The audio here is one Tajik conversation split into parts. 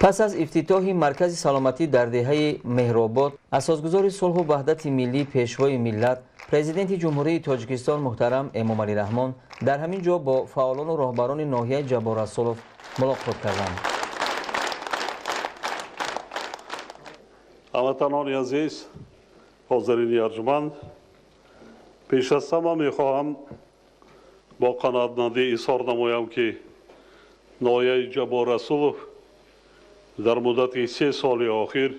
Пас аз ифтитоҳи маркази саломатӣ дар деҳаи Меҳробод, асосгузори сулҳу ваҳдати миллӣ, пешвои миллат, Президенти Ҷумҳурии Тоҷикистон муҳтарам Эмомалӣ Раҳмон дар ҳамин ҷо бо фаъолону роҳбарони ноҳияи Ҷаббор Расулов мулоқот карданд. Ҳамватанони азиз, ҳозирини арҷманд, пеш аз ҳама мехоҳам бо қаноатмандӣ изҳор намоям, ки ноҳияи Ҷаббор Расулов дар муддати 3 соли охир,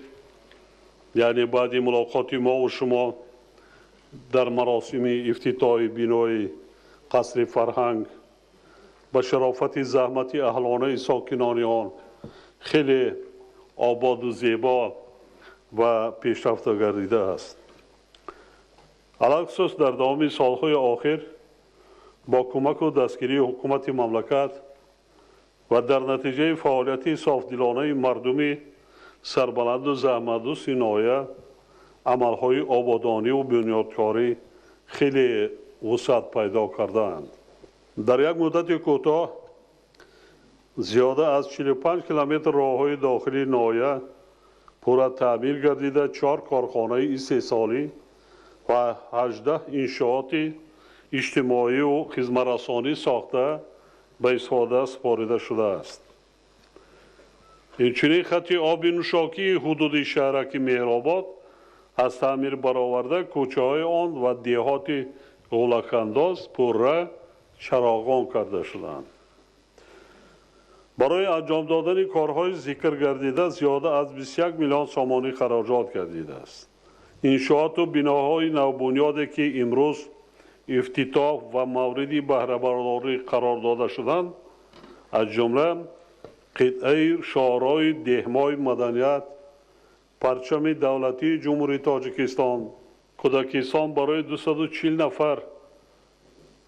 яъне баъди мулоқоти мову шумо дар маросими ифтитоҳи бинои қасри фарҳанг, ба шарофати заҳмати аҳлонаи сокинони он хеле ободу зебо ва пешрафта гардидааст. Алахусус дар давоми солҳои охир бо кӯмаку дастгирии ҳукумати мамлакат ва дар натиҷаи фаъолияти софдилонаи мардуми сарбаланду заҳматдӯсти ноҳия амалҳои ободониву бунёдкорӣ хеле вусъат пайдо кардаанд. Дар як муддати кӯтоҳ зиёда аз 45 километр роҳҳои дохилии ноҳия пурра таъмир гардида, 4 корхонаи истеҳсолӣ ва 18 иншооти иҷтимоию хизматрасонӣ сохта ба истифода супорида шудааст. Инчунин хати оби нӯшокии ҳудуди шаҳраки Меҳробод аз таъмир бароварда, кӯчаҳои он ва деҳоти Ғулакандоз пурра чароғон карда шуданд. Барои анҷом додани корҳои зикр гардида зиёда аз 21 миллион сомонӣ хароҷот гардидааст. Иншооту биноҳои навбунёде, ки имрӯз ифтитоҳ ва мавриди баҳрабардорӣ қарор дода шуданд, аз ҷумла қитъаи шоҳрои деҳмои маданият, парчами давлатии Ҷумҳурии Тоҷикистон, кӯдакистон барои 240 нафар,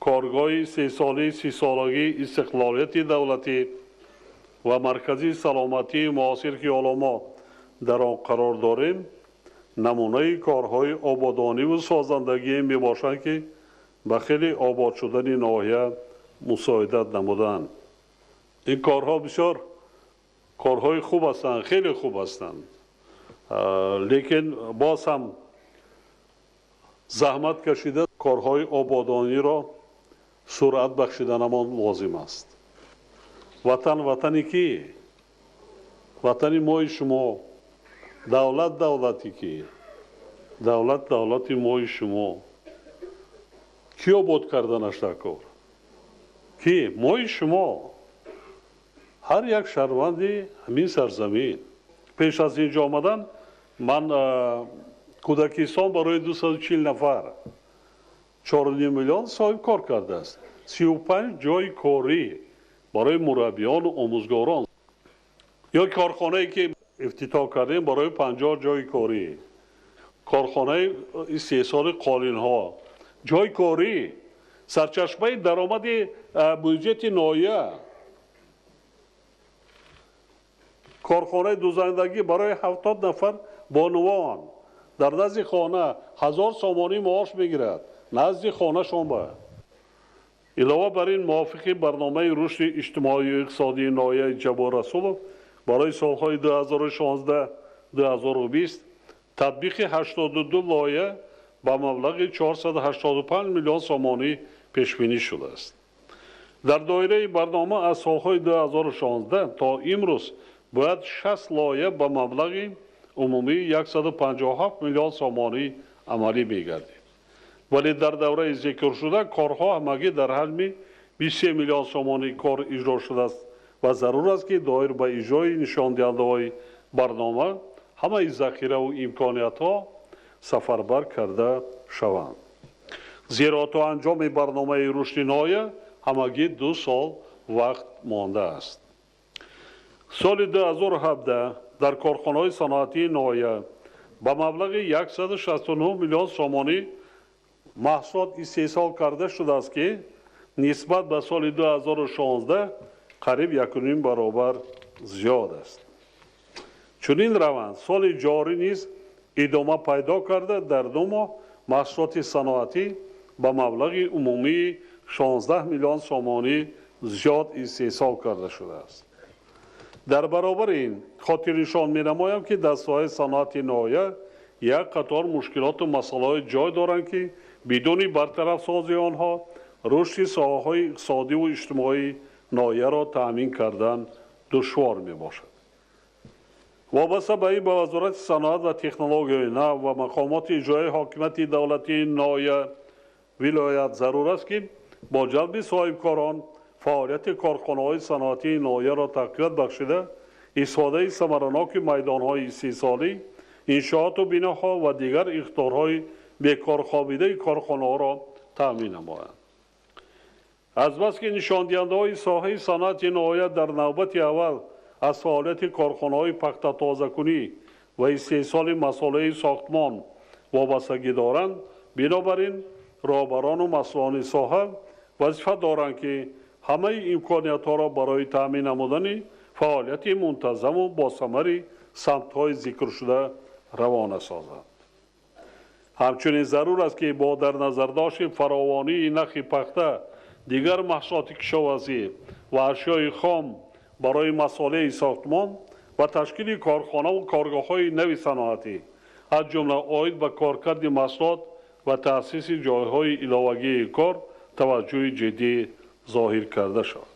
коргоҳи истеҳсолии 30-солагии истиқлолияти давлатӣ ва маркази саломатии муосир, ки ҳоло мо дар он қарор дорем, намунаи корҳои ободониву созандагие мебошанд, ки ба хеле обод шудани ноҳия мусоидат намуданд. Ин корҳо бисёр корҳои хуб ҳастанд, хеле хуб ҳастанд, лекин боз ҳам заҳмат кашида корҳои ободониро суръат бахшиданамон лозим аст. Ватан ватани кӣ? Ватани мои шумо. Давлат давлати кӣ? Давлат давлати мои шумо. Кӣ обод карданаш дар кор? Кӣ? Мои шумо. Ҳар як шаҳрванди ҳамин сарзамин. Пеш аз инҷо омадан ман кӯдакистон барои 240 нафар 4,5 миллион соҳибкор кардааст. 35 ҷойи корӣ барои мураббиёну омӯзгорон. Ё корхонае, ки ифтитоҳ кардем барои 50 ҷойи корӣ, корхонаи истеҳсоли қолинҳо, ҷойи корӣ, сарчашмаи даромади бюҷети ноҳия, корхонаи дузандагӣ барои 70 нафар бонувон дар назди хона 1000 сомонӣ маош мегирад, назди хонашон ба. Илова бар ин, мувофиқи барномаи рушди иҷтимоию иқтисодии ноҳияи Ҷаббор Расулов барои солҳои 2016-2020 татбиқи 82 лоиҳа ба маблағи 485 миллион сомонӣ пешбинӣ шудааст. Дар доираи барнома аз солҳои 2016 то имрӯз бояд 60 лоиҳа ба маблағи умумии 157 миллион сомонӣ амалӣ мегардид. Вале дар давраи зикршуда корҳо ҳамагӣ дар ҳаҷми 23 миллион сомонӣ кор иҷро шудааст ва зарур аст, ки доир ба иҷрои нишондиҳандаҳои барнома ҳамаи захираву имкониятҳо сафарбар карда шаванд. Зеро то анҷоми барномаи рушди ноҳия ҳамагӣ 2 сол вақт мондааст. Соли 2017 дар корхонаҳои саноатии ноҳия ба маблағи 169 миллион сомонӣ маҳсулот истеҳсол карда шудааст, ки нисбат ба соли 2016 қариб 1,5 баробар зиёд аст. Чунин раванд соли ҷорӣ низ идома пайдо карда, дар 2 моҳ маҳсулоти саноатӣ ба маблағи умумии 16 миллион сомонӣ зиёд истеҳсол карда шудааст. Дар баробари ин хотирнишон менамоям, ки дар соҳаи саноати ноҳия як қатор мушкилоту масъалаҳое ҷой доранд, ки бидуни бартарафсозии онҳо рушди соҳаҳои иқтисодиву иҷтимоии ноҳияро таъмин кардан душвор мебошад. Вобаста ба ин ба Вазорати саноат ва технологияи нав ва мақомоти иҷроии ҳокимияти давлатии ноҳия вилоят зарур аст, ки бо ҷалби соҳибкорон фаъолияти корхонаҳои саноатии ноҳияро тақвият бахшида, истифодаи самараноки майдонҳои истеҳсолӣ, иншооту биноҳо ва дигар иқтидорҳои бекорхобидаи корхонаҳоро таъмин намоянд. Азбаски нишондиҳандаҳои соҳаи саноати ноҳия дар навбати аввал аз фаъолияти корхонаҳои пахтатозакунӣ ва истеҳсоли масолеҳи сохтмон вобастагӣ доранд, бинобар ин роҳбарону масъулони соҳа вазифа доранд, ки ҳамаи имкониятҳоро барои таъмин намудани фаъолияти мунтазаму босамари самтҳои зикршуда равона созанд. Ҳамчунин зарур аст, ки бо дар назардошти фаровонии нахи пахта, дигар маҳсулоти кишоварзӣ ва ашёи хом барои масолеҳи сохтмон ва ташкили корхонаву коргоҳҳои нави саноатӣ, аз ҷумла оид ба коркарди маҳсулот ва таъсиси ҷойҳои иловагии кор таваҷҷӯҳи ҷиддӣ зоҳир карда шавад.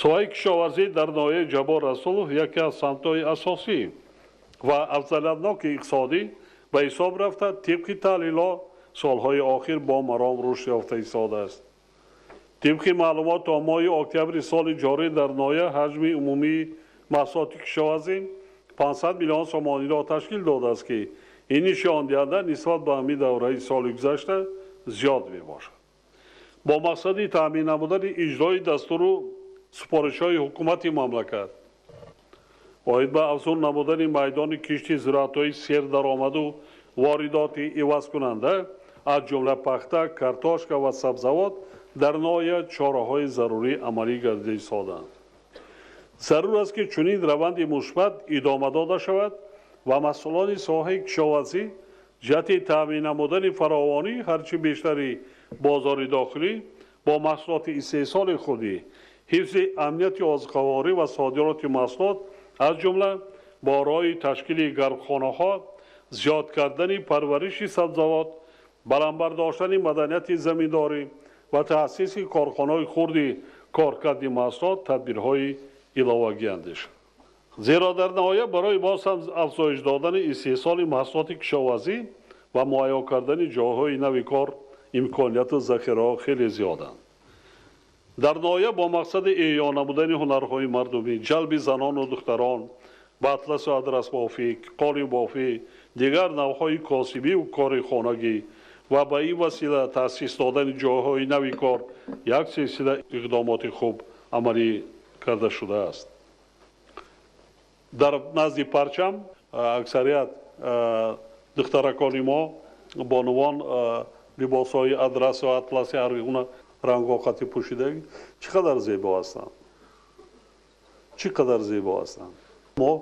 Соҳаи кишоварзӣ дар ноҳияи Ҷаббор Расулов яке аз самтҳои асосӣ ва афзалиятноки иқтисодӣ ба ҳисоб рафта, тибқи таҳлилҳо солҳои охир бо маром рушд ёфта истодааст. Тибқи маълумот, то моҳи октябри соли ҷорӣ дар ноҳия ҳаҷми умумии маҳсулоти кишоварзӣ 500 миллион сомониро ташкил додааст, ки ин нишондиҳанда нисбат ба ҳамин давраи соли гузашта зиёд мебошад. Бо мақсади таъмин намудани иҷрои дастуру супоришҳои ҳукумати мамлакат оид ба афзун намудани майдони кишти зироатҳои сердаромаду воридоти ивазкунанда, аз ҷумла пахта, картошка ва сабзавот, дар ноҳия чораҳои зарурӣ амалӣ гардида истоданд. Зарур аст, ки чунин раванди мусбат идома дода шавад ва масъулони соҳаи кишоварзӣ ҷиҳати таъмин намудани фаровонии ҳарчи бештари бозори дохилӣ бо маҳсулоти истеҳсоли худӣ, ҳифзи амнияти озуқаворӣ ва содироти маҳсулот, аз ҷумла бо роҳи ташкили гармхонаҳо, зиёд кардани парвариши сабзавот, баланд бардоштани маданияти заминдорӣ ва таъсиси корхонаҳои хурди коркарди маҳсулот тадбирҳои иловагӣ андешанд. Зеро дар ниҳоя барои боз ҳам афзоиш додани истеҳсоли маҳсулоти кишоварзӣ ва муҳайё кардани ҷойҳои нави кор имконияту захираҳо хеле зиёданд. Дар ноҳия бо мақсади эҳё намудани ҳунарҳои мардумӣ, ҷалби занону духтарон ба атласу адрасбофӣ, қолинбофӣ, дигар навъҳои косибиву кори хонагӣ ва ба ин васила таъсис додани ҷойҳои нави кор як силсила иқдомоти хуб амалӣ карда шудааст. Дар назди парчам аксарият духтаракони мо, бонувон, либосҳои адрасу атласи ҳар гуна рангоқатӣ пӯшида, чӣ қадар зебо ҳастанд, чӣ қадар зебо ҳастанд. Мо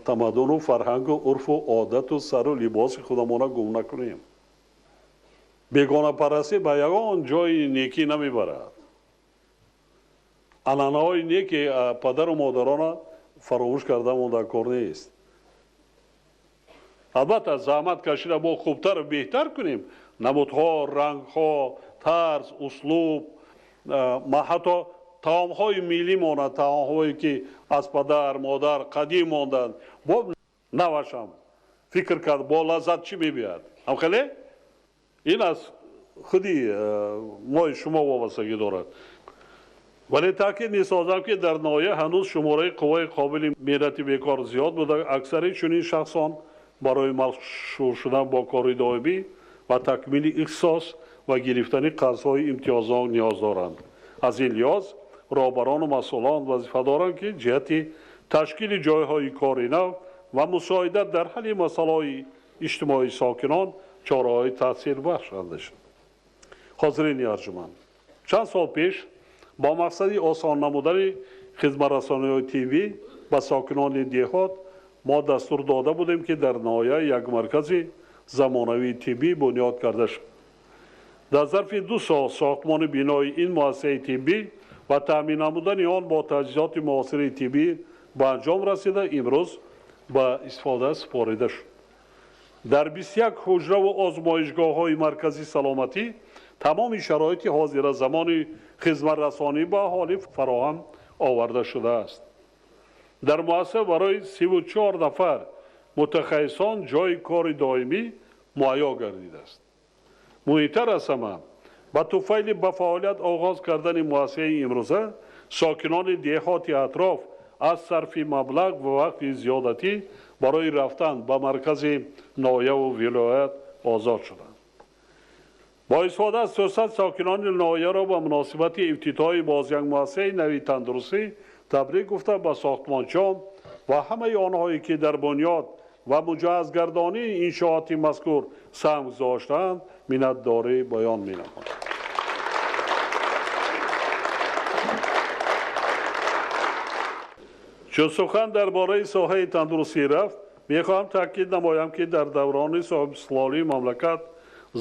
тамаддуну фарҳангу урфу одату сару либоси худамона гум накунем. Бегонапарастӣ ба ягон ҷои некӣ намебарад. Анъанаҳои неки падару модарона фаромӯш карда дар кор нест. Албатта, заҳмат кашида мо хубтару беҳтар кунем намудҳо, рангҳо, тарз, услуб, ҳатто таомҳои миллӣ монанд, таомҳое ки аз падар модар қадим монданд, бо навашам фикр кард, бо лаззат чӣ мебиёяд. Ҳамхеле ин аз худи мои шумо вобастагӣ дорад. Вале таъкид месозам, ки дар ноҳия ҳанӯз шумораи қувваи қобили меҳнати бекор зиёд буда, аксари чунин шахсон барои машғул шудан бо кори доимӣ ва такмили ихтисос ва гирифтани қарзҳои имтиёзнок ниёз доранд. Аз ин лиҳоз роҳбарону масъулон вазифа доранд, ки ҷиҳати ташкили ҷойҳои кори нав ва мусоидат дар ҳалли масъалаҳои иҷтимоии сокинон чораҳои таъсирбахш андешанд. Ҳозирини арҷуманд, чанд сол пеш бо мақсади осон намудани хизматрасониҳои тиббӣ ба сокинони деҳот мо дастур дода будем, ки дар ноҳия як маркази замонавии тиббӣ бунёд карда шуд. Дар зарфи 2 сол сохтмони бинои ин муассисаи тиббӣ ва таъмин намудани он бо таҷҳизоти муосири тиббӣ ба анҷом расида, имрӯз ба истифода супорида шуд. Дар 21 ҳуҷраву озмоишгоҳҳои маркази саломатӣ тамоми шароити ҳозира замони хизматрасонӣ ба аҳолӣ фароҳам оварда шудааст. Дар муассиса барои 34 нафар мутахассисон ҷойи кори доимӣ муҳайё гардидааст. Муҳимтар аз ҳама, ба туфайли ба фаъолият оғоз кардани муассисаи имрӯза сокинони деҳоти атроф аз сарфи маблағ ва вақти зиёдатӣ барои рафтан ба маркази ноҳияву вилоят озод шуданд. Бо истифода аз фурсат сокинони ноҳияро ба муносибати ифтитоҳи боз як муассисаи нави тандурустӣ табрик гуфта, ба сохтмончиён ва ҳамаи онҳое ки дар бунёд ва муҷаҳҳазгардонии иншооти мазкур саҳм гузоштаанд, миннатдорӣ баён менамояд. Чун сухан дар бораи соҳаи тандурустӣ рафт, мехоҳам таъкид намоям, ки дар даврони соҳибистиқлолии мамлакат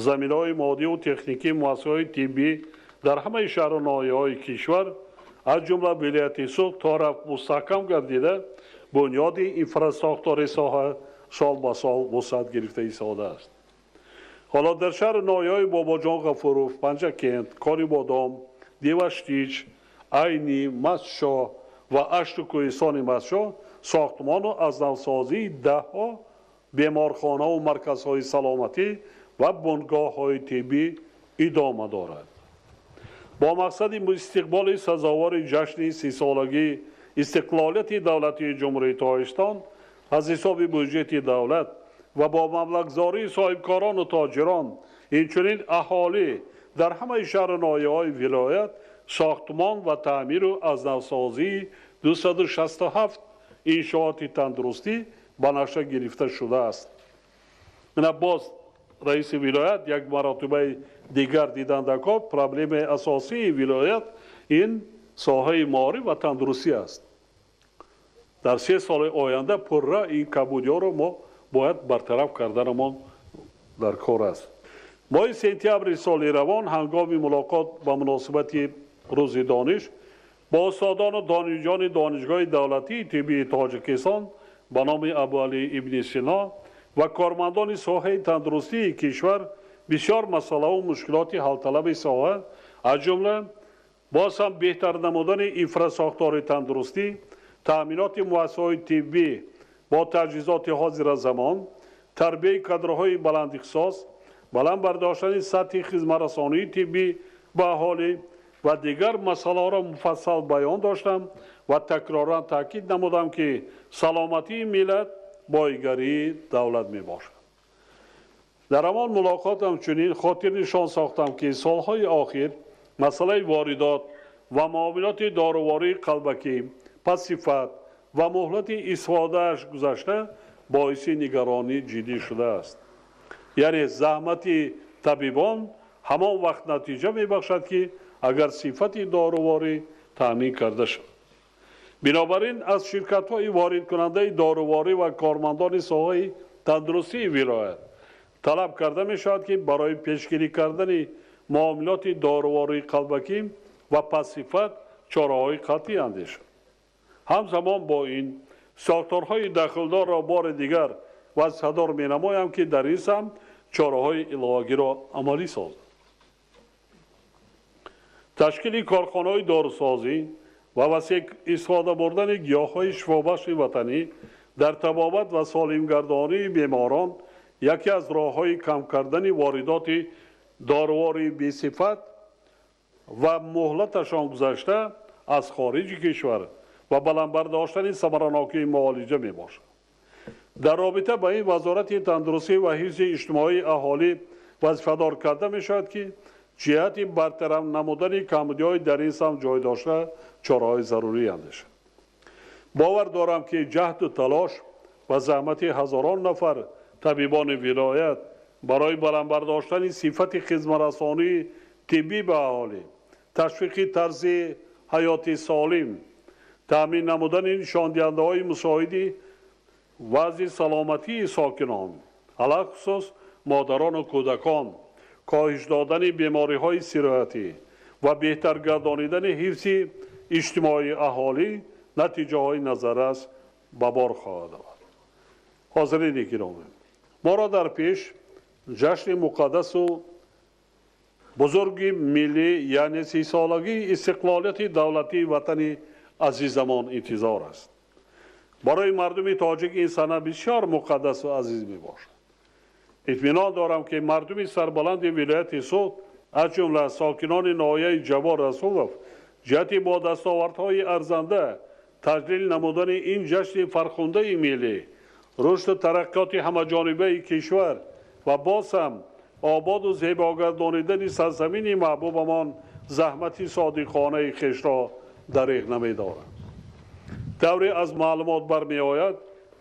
заминаҳои моддиву техникии муассисаҳои тиббӣ дар ҳамаи шаҳру ноҳияҳои кишвар, аз ҷумла вилояти Суғд, то рафт мустаҳкам гардида, бунёди инфрасохтори соҳа сол ба сол вусъат гирифта истодааст. Ҳоло дар шаҳру ноҳияҳои Бобоҷон Ғафуров, Панҷакент, Конибодом, Деваштич, Айнӣ, Мастшоҳ ва Ашту кӯҳистони Мастшоҳ сохтмону аз навсозии даҳҳо беморхонаву марказҳои саломатӣ ва бунгоҳҳои тиббӣ идома дорад. Бо мақсади истиқболи сазовори ҷашни 30-солагии истиқлолияти давлатии Ҷумҳурии Тоҷикистон аз ҳисоби буҷети давлат ва бо маблағгузории соҳибкорону тоҷирон, инчунин аҳолӣ дар ҳамаи шаҳру ноҳияҳои вилоят сохтмон ва таъмиру аз навсозии 267 иншооти тандурустӣ ба нақша гирифта шудааст. Ина боз раиси вилоят як маротибаи дигар дидандако проблемаи асосии вилоят ин соҳаи маориф ва тандурустӣ аст. Дар 3 соли оянда пурра ин кабудиҳоро мо бояд бартараф карданамон дар кор аст. Моҳи сентябри соли равон ҳангоми мулоқот ба муносибати рӯзи дониш бо устодону донишҷӯёни Донишгоҳи давлатии тиббии Тоҷикистон ба номи Абуалӣ ибни Сино ва кормандони соҳаи тандурустии кишвар бисёр масъалаву мушкилоти ҳалталаби соҳа, аз ҷумла боз ҳам беҳтар намудани инфрасохтори тандурустӣ, таъминоти муассисаҳои тиббӣ бо таҷҳизоти ҳозиразамон, тарбияи кадрҳои баландихтисос, баланд бардоштани сатҳи хизматрасонии тиббӣ ба аҳолӣ ва дигар масъалаҳоро муфассал баён доштам ва такроран таъкид намудам, ки саломатии миллат боигарии давлат мебошад. Дар ҳамон мулоқот ҳамчунин хотирнишон сохтам, ки солҳои охир масъалаи воридот ва муомилоти дорувории қалбакӣ, пасифат ва муҳлати истифодааш гузашта боиси нигаронии ҷиддӣ шудааст. Яъне заҳмати табибон ҳамон вақт натиҷа мебахшад, ки агар сифати доруворӣ таъмин карда шавад. Бинобар ин аз ширкатҳои воридкунандаи доруворӣ ва кормандони соҳаи тандурустии вилоят талаб карда мешавад, ки барои пешгирӣ кардани муомилоти дорувории қалбакӣ ва пасифат чораҳои қатъӣ андешанд. Ҳамзамон бо ин сохторҳои дахлдорро бори дигар вазифадор менамоям, ки дар ин самт чораҳои иловагиро амалӣ созанд. Ташкили корхонаҳои дорусозӣ ва васеъ истифода бурдани гиёҳҳои шифобахши ватанӣ дар табобат ва солимгардонии беморон яке аз роҳҳои кам кардани воридоти дорувории бесифат ва муҳлаташон гузашта аз хориҷи кишвар ва баланд бардоштани самаранокии муолиҷа мебошад. Дар робита ба ин Вазорати тандурустӣ ва ҳифзи иҷтимоии аҳолӣ вазифадор карда мешавад, ки ҷиҳати бартараф намудани камбудиҳои дар ин самт ҷой дошта чораҳои зарурӣ андешад. Бовар дорам, ки ҷаҳду талош ва заҳмати ҳазорон нафар табибони вилоят барои баланд бардоштани сифати хизматрасонии тиббӣ ба аҳолӣ, ташвиқи тарзи ҳаёти солим, таъмин намудани нишондиҳандаҳои мусоиди вазъи саломатии сокинон, алахусус модарону кӯдакон, коҳиш додани бемориҳои сироятӣ ва беҳтар гардонидани ҳифзи иҷтимоии аҳолӣ натиҷаҳои назаррас ба бор хоҳад овард. Ҳозирини гиромӣ, моро дар пеш ҷашни муқаддасу бузурги миллӣ, яъне 30-солагии истиқлолияти давлатии ватани азизамон интизор аст. Барои мардуми тоҷик ин сана бисёр муқаддасу азиз мебошад. Итминон дорам, ки мардуми сарбаланди вилояти Суғд, аз ҷумла сокинони ноҳияи Ҷаббор Расулов, ҷиҳати бо дастовардҳои арзанда таҷлил намудани ин ҷашни фархундаи миллӣ, рушду тараққиёти ҳамаҷонибаи кишвар ва боз ҳам ободу зебогардонидани сарзамини маҳбубамон заҳмати содиқонаи хешро дариғ намедоранд. Тавре аз маълумот бармеояд,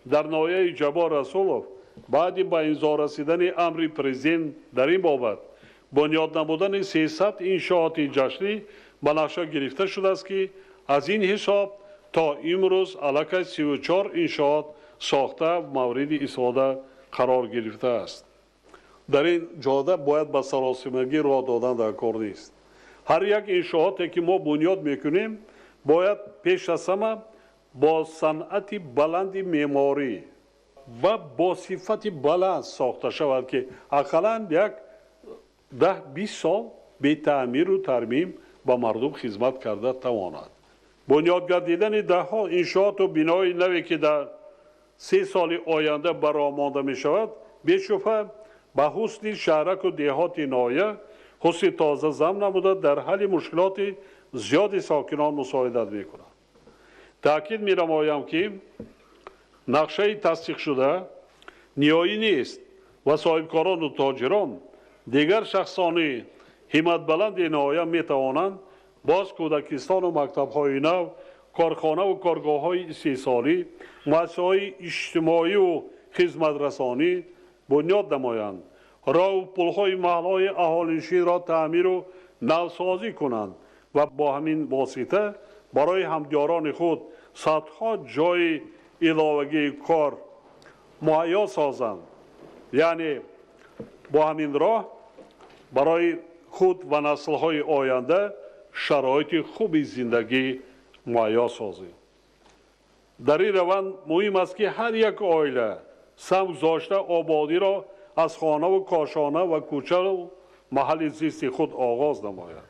дар ноҳияи Ҷаббор Расулов баъди ба имзо расидани амри президент дар ин бобат бунёд намудани 300 иншооти ҷашнӣ ба нақша гирифта шудааст, ки аз ин ҳисоб то имрӯз аллакай 34 иншоот сохта мавриди истифода қарор гирифтааст. Дар ин ҷода бояд ба саросимагӣ роҳ додан дар кор нест. Ҳар як иншооте ки мо бунёд мекунем, бояд пеш аз ҳама бо санъати баланди меъморӣ ва бо сифати баланд сохта шавад, ки ақаллан як 10-20 сол бетаъмиру тармим ба мардум хизмат карда тавонад. Бунёд гардидани даҳҳо иншооту бинои наве, ки дар 3 соли оянда ба роҳ монда мешавад, бешубҳа ба ҳусни шаҳраку деҳоти ноҳия ҳусни тоза зам намуда дар ҳалли мушкилоти зиёди сокинон мусоидат мекунад. Таъкид менамоям, ки нақшаи тасдиқшуда ниҳоӣ нест ва соҳибкорону тоҷирон, дигар шахсони ҳимматбаланди ноҳия метавонанд боз кӯдакистону мактабҳои нав, корхонаву коргоҳҳои истеҳсолӣ, муассисаҳои иҷтимоию хизматрасонӣ бунёд намоянд, роҳу пулҳои маҳалҳои аҳолинишинро таъмиру навсозӣ кунанд ва бо ҳамин восита барои ҳамдиёрони худ садҳо ҷойи иловагии кор муҳайё созанд. Яъне бо ҳамин роҳ барои худ ва наслҳои оянда шароити хуби зиндагӣ муҳайё созем. Дар ин раванд муҳим аст, ки ҳар як оила сам гузошта ободиро аз хонаву кошона ва кӯчаву маҳалли зисти худ оғоз намояд.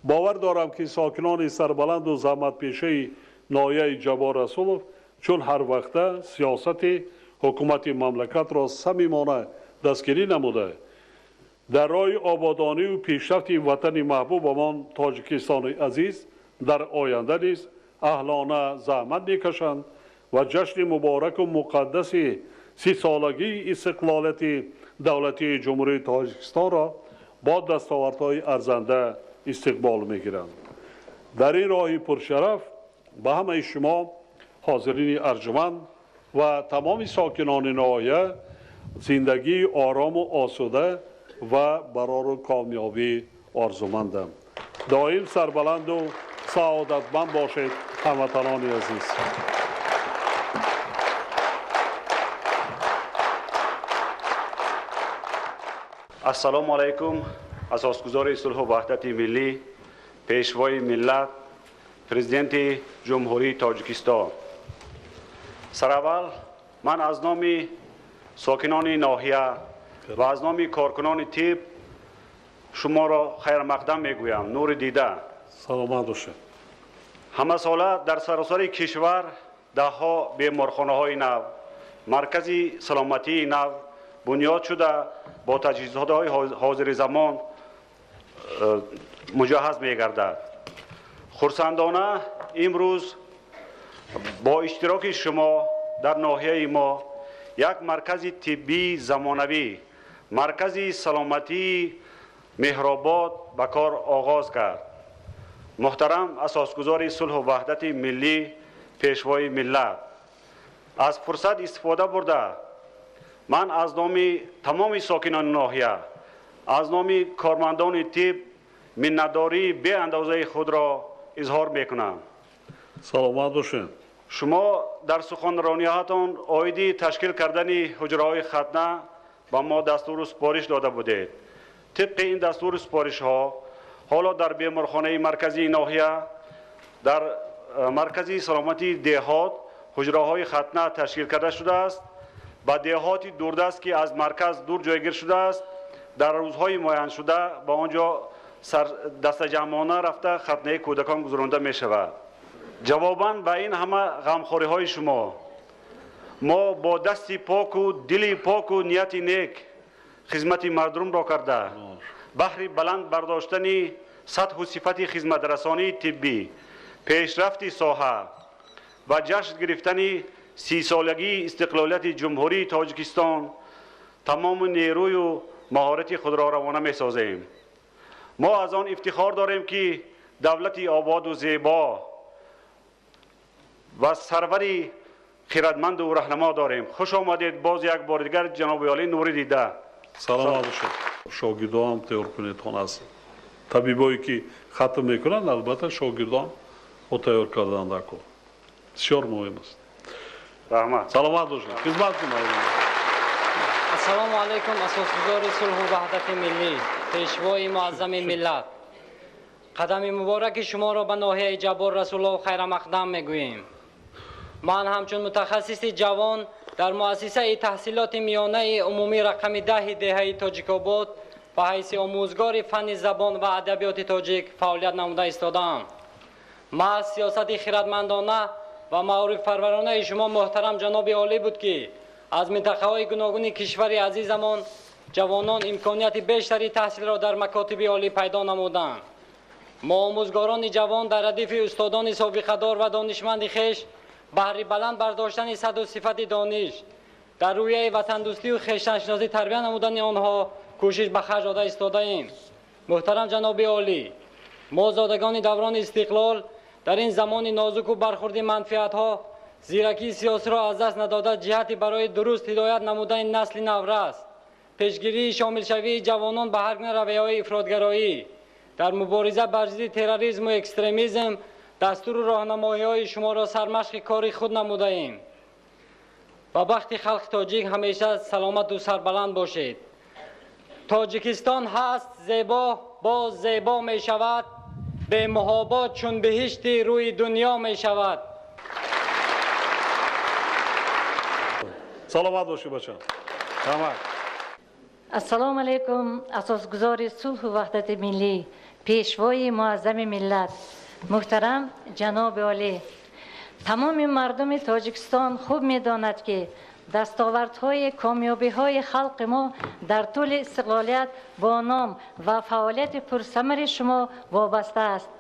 Бовар дорам, ки сокинони сарбаланду заҳматпешаи ноҳияи Ҷаббор Расулов чун ҳар вақта сиёсати ҳукумати мамлакатро самимона дастгирӣ намуда, дар роҳи ободонию пешрафти ватани маҳбубамон Тоҷикистони азиз дар оянда низ аҳлона заҳмат мекашанд ва ҷашни мубораку муқаддаси 30-солагии истиқлолияти давлатии Ҷумҳурии Тоҷикистонро бо дастовардҳои арзанда истиқбол мегиранд. Дар ин роҳи пуршараф ба ҳамаи шумо ҳозирини арҷуманд ва тамоми сокинони ноҳия зиндагии орому осуда ва барору комёбӣ орзумандам. Доим сарбаланду саодатманд бошед, ҳамватанони азиз. Ассалому алайкум, асосгузори сулҳу ваҳдати миллӣ, пешвои миллат, президенти Ҷумҳурии Тоҷикистон. Сараввал ман аз номи сокинони ноҳия ва аз номи коркунони тиб шуморо хайрмақдам мегӯям. Нури дида. Саломат бошед. Ҳамасола дар саросари кишвар даҳҳо беморхонаҳои нав, маркази саломатии нав бунёд шуда бо таҷҳизотҳои ҳозири замон муҷаҳҳаз мегардад. Хурсандона имрӯз бо иштироки шумо дар ноҳияи мо як маркази тиббии замонавӣ, маркази саломатии Меҳробод ба кор оғоз кард. Муҳтарам асосгузори сулҳу ваҳдати миллӣ, пешвои миллат, аз фурсат истифода бурда ман аз номи тамоми сокинони ноҳия, аз номи кормандони тиб миннатдории беандозаи худро изҳор мекунам. Саломат бошед. Шумо дар суханрониҳоятон оиди ташкил кардани ҳуҷраҳои хатна ба мо дастуру супориш дода будед. Тибқи ин дастуру супоришҳо Ҳоло дар беморхонаи марказии ноҳия, дар маркази саломатии деҳот ҳуҷраҳои хатна ташкил карда шудааст. Ба деҳоти дурдаст, ки аз марказ дур ҷойгир шудааст, дар рӯзҳои муайяншуда ба он ҷо дастаҷамъона рафта хатнаи кӯдакон гузаронда мешавад. Ҷавобан ба ин ҳама ғамхориҳои шумо мо бо дасти поку дили поку нияти нек хизмати мардумро карда, баҳри баланд бардоштани сатҳу сифати хизматрасонии тиббӣ, пешрафти соҳа ва ҷашн гирифтани 30-солагии истиқлолияти Ҷумҳурии Тоҷикистон тамоми нерӯю маҳорати худро равона месозем. Мо аз он ифтихор дорем, ки давлати ободу зебо ва сарвари хирадманду раҳнамо дорем. Хуш омадед боз як бори дигар, ҷаноби олӣ, нури дида. Саломат бошед. Шогирдоам тайёр кунедтон аст. Табибое ки хатм мекунанд, албатта, шогирдон о тайёр кардан дар кор бисёр муҳим аст. Раҳмат. Саломат бошед, хизмат кунед. Ассалому алайкум, асосгузори сулҳу ваҳдати миллӣ, пешвои муаззами миллат! Қадами мубораки шуморо ба ноҳияи Ҷаббор Расулов хайрамақдам мегӯем. Ман ҳамчун мутахассиси ҷавон дар муассисаи таҳсилоти миёнаи умумӣ рақами 10-и деҳаи Тоҷикобод ба ҳайси омӯзгори фанни забон ва адабиёти тоҷик фаъолият намуда истодаам. Маҳз сиёсати хирадмандона ва маорифпарваронаи шумо, муҳтарам ҷаноби олӣ, буд, ки аз минтақаҳои гуногуни кишвари азизамон ҷавонон имконияти бештари таҳсилро дар макотиби олӣ пайдо намуданд. Мо, омӯзгорони ҷавон, дар радифи устодони собиқадор ва донишманди хеш баҳри баланд бардоштани сатҳу сифати дониш, дар рӯяи ватандӯстию хештаншиносӣ тарбия намудани онҳо кӯшиш ба харҷ дода истодаем. Муҳтарам ҷаноби олӣ, мо, зодагони даврони истиқлол, дар ин замони нозуку бархурди манфиатҳо зиракии сиёсиро аз даст надода, ҷиҳати барои дуруст ҳидоят намудани насли наврас, пешгирии шомилшавии ҷавонон ба ҳар гуна равияҳои ифротгароӣ, дар мубориза бар зидди терроризму экстремизм дастуру роҳнамоиҳои шуморо сармашқи кори худ намудаем. Ба бахти халқи тоҷик ҳамеша саломату сарбаланд бошед. Тоҷикистон ҳаст зебо, боз зебо мешавад, бемуҳобо чун биҳишти рӯи дунё мешавад. Саломат бошед, бача. Раҳмат. Ассалому алайкум, асосгузори сулҳу ваҳдати миллӣ, пешвои муаззами миллат, муҳтарам ҷаноби олӣ! Тамоми мардуми Тоҷикистон хуб медонад, ки дастовардҳои комёбиҳои халқи мо дар тӯли истиқлолият бо ном ва фаъолияти пурсамари шумо вобаста аст.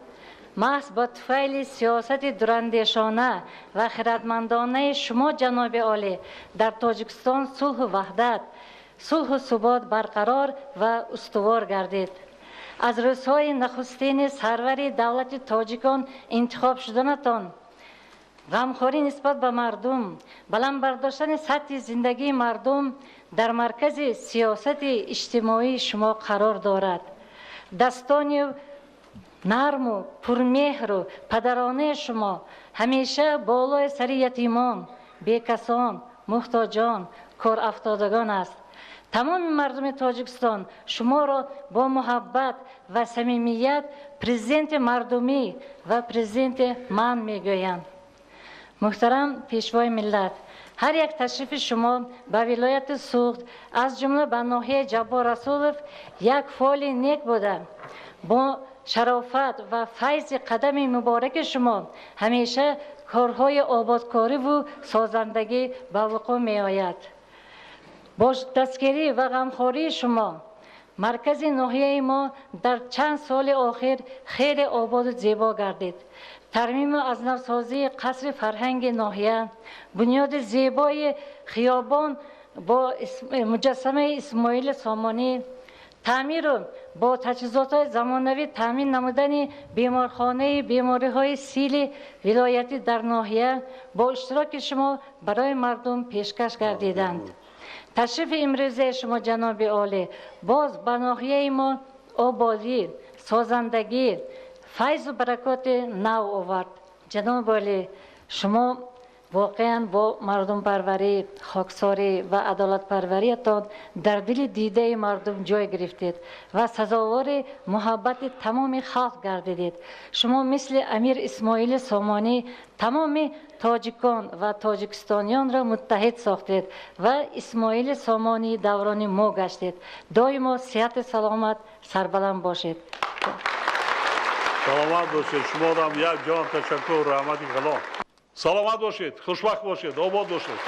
Маҳз ба туфайли сиёсати дурандешона ва хирадмандонаи шумо, ҷаноби олӣ, дар Тоҷикистон сулҳу ваҳдат, сулҳу субот барқарор ва устувор гардид. Аз рӯзҳои нахустини сарвари давлати тоҷикон интихоб шуданатон ғамхорӣ нисбат ба мардум, баланд бардоштани сатҳи зиндагии мардум дар маркази сиёсати иҷтимоии шумо қарор дорад. Дастони нарму пурмеҳру падаронаи шумо ҳамеша болои сари ятимон, бекасон, муҳтоҷон, корафтодагон аст. Тамоми мардуми Тоҷикистон шуморо бо муҳаббат ва самимият президенти мардумӣ ва президенти ман мегӯянд. Муҳтарам пешвои миллат, ҳар як ташрифи шумо ба вилояти Суғд, аз ҷумла ба ноҳияи Ҷаббор Расулов, як фоли нек буда, бо шарофат ва файзи қадами мубораки шумо ҳамеша корҳои ободкориву созандагӣ ба вуқӯъ меояд. Бо дастгирӣ ва ғамхории шумо маркази ноҳияи мо дар чанд соли охир хеле ободу зебо гардид. Тармиму аз навсозии қасри фарҳанги ноҳия, бунёди зебои хиёбон бо муҷассамаи Исмоили Сомонӣ, таъмиру бо таҷҳизотҳои замонавӣ таъмин намудани беморхонаи бемориҳои сили вилоятӣ дар ноҳия бо иштироки шумо барои мардум пешкаш гардиданд. Ташрифи имрӯзаи шумо, ҷаноби олӣ, боз ба ноҳияи мо ободӣ, созандагӣ, файзу баракоти нав овард. Ҷаноби олӣ, шумо воқеан бо мардумпарварӣ, Хоксорӣ ва адолатпарвариятон дар дили дидаи мардум ҷой гирифтед ва сазовори муҳаббати тамоми халқ гардидед. Шумо мисли Амир Исмоили Сомонӣ тамоми тоҷикон ва тоҷикистониёнро муттаҳид сохтед ва Исмоили Сомонии даврони мо гаштед. Доимо сиҳату саломат, сарбаланд бошед. Саломат бошед. Шуморам як ҷон ташаккур, раҳмати калон. Саломат бошед, хушбахт бошед, обод бошед.